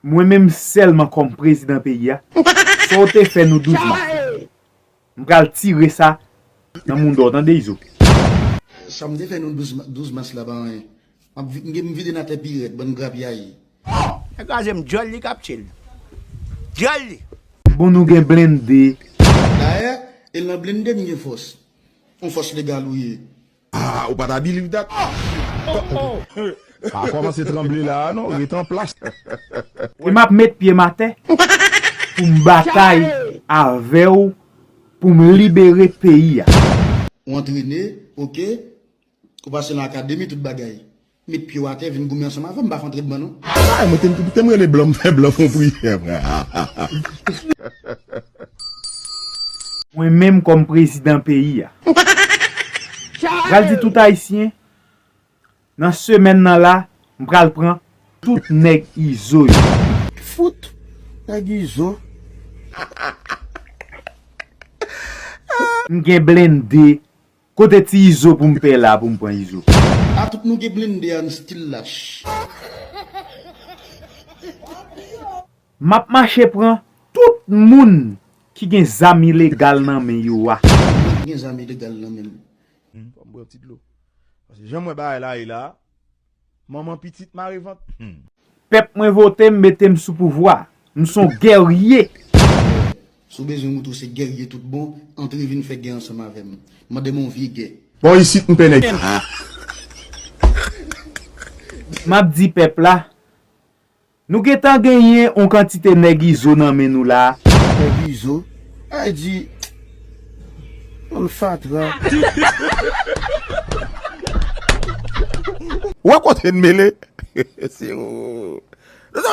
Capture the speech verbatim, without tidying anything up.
Mwen menm sèlman kòm prezidan peyi a, sa w te fè nou douz mas la, m pral tire sa nan mounda w, tande Izo. Sa m te fè nou douz ma-, douz mas la pa anyen. M ap vi-, m gen, m vide n atè pi rèd, bann grapyay. Nèg la kraze m, dyòl li k ap tchil. Dyòl li. Bon, nou gen blende. Dayè, e nan blende n gen fòs. On fòs legal ou ye. Ah, ou pa ta believe that? Pa kòmanse tranble la a non, ret an plas. E m ap met pye m atè pou m batay avè w pou m libere peyi a. Ou antrene, oke? Ou pase nan akademi, tout bagay. Met pye w atè, vin goumen ansanm avè m, m pa fè antrèdman non. Ay, mwen te, te m rele blan, m fè blan fon priyè, frè. Mwen menm kòm prezidan peyi a, pral di tout Ayisyen, nan semèn nan la, m pral pran tout nèg Izo yo. Fout nèg Izo. M gen blende. Kote ti Izo pou m pè la pou m pran Izo? A tout nou gen blende a, n still lach. M ap mache pran tout moun ki gen zam ilegal nan men yo a. Moun ki gen zam ilegal nan men m. Hmm, fò m pran ti dlo. Paske jan m wè bagay la ye la, manman pitit mare vant. Hmm. Pèp mwen vote m, mete m sou pouvwa. M s on gèrye. Si w bezwen montre w se gèrye tout bon, antre vin fè gè ansanm avè m. Mande m yon vye gè. Bon, isit m pè nèg. M ap di pèp la, nou gentan genyen yon kantite nèg Izo nan men nou la. Nèg Izo? Ay di, yon fatra. Ou wè kote n mele? Se ou.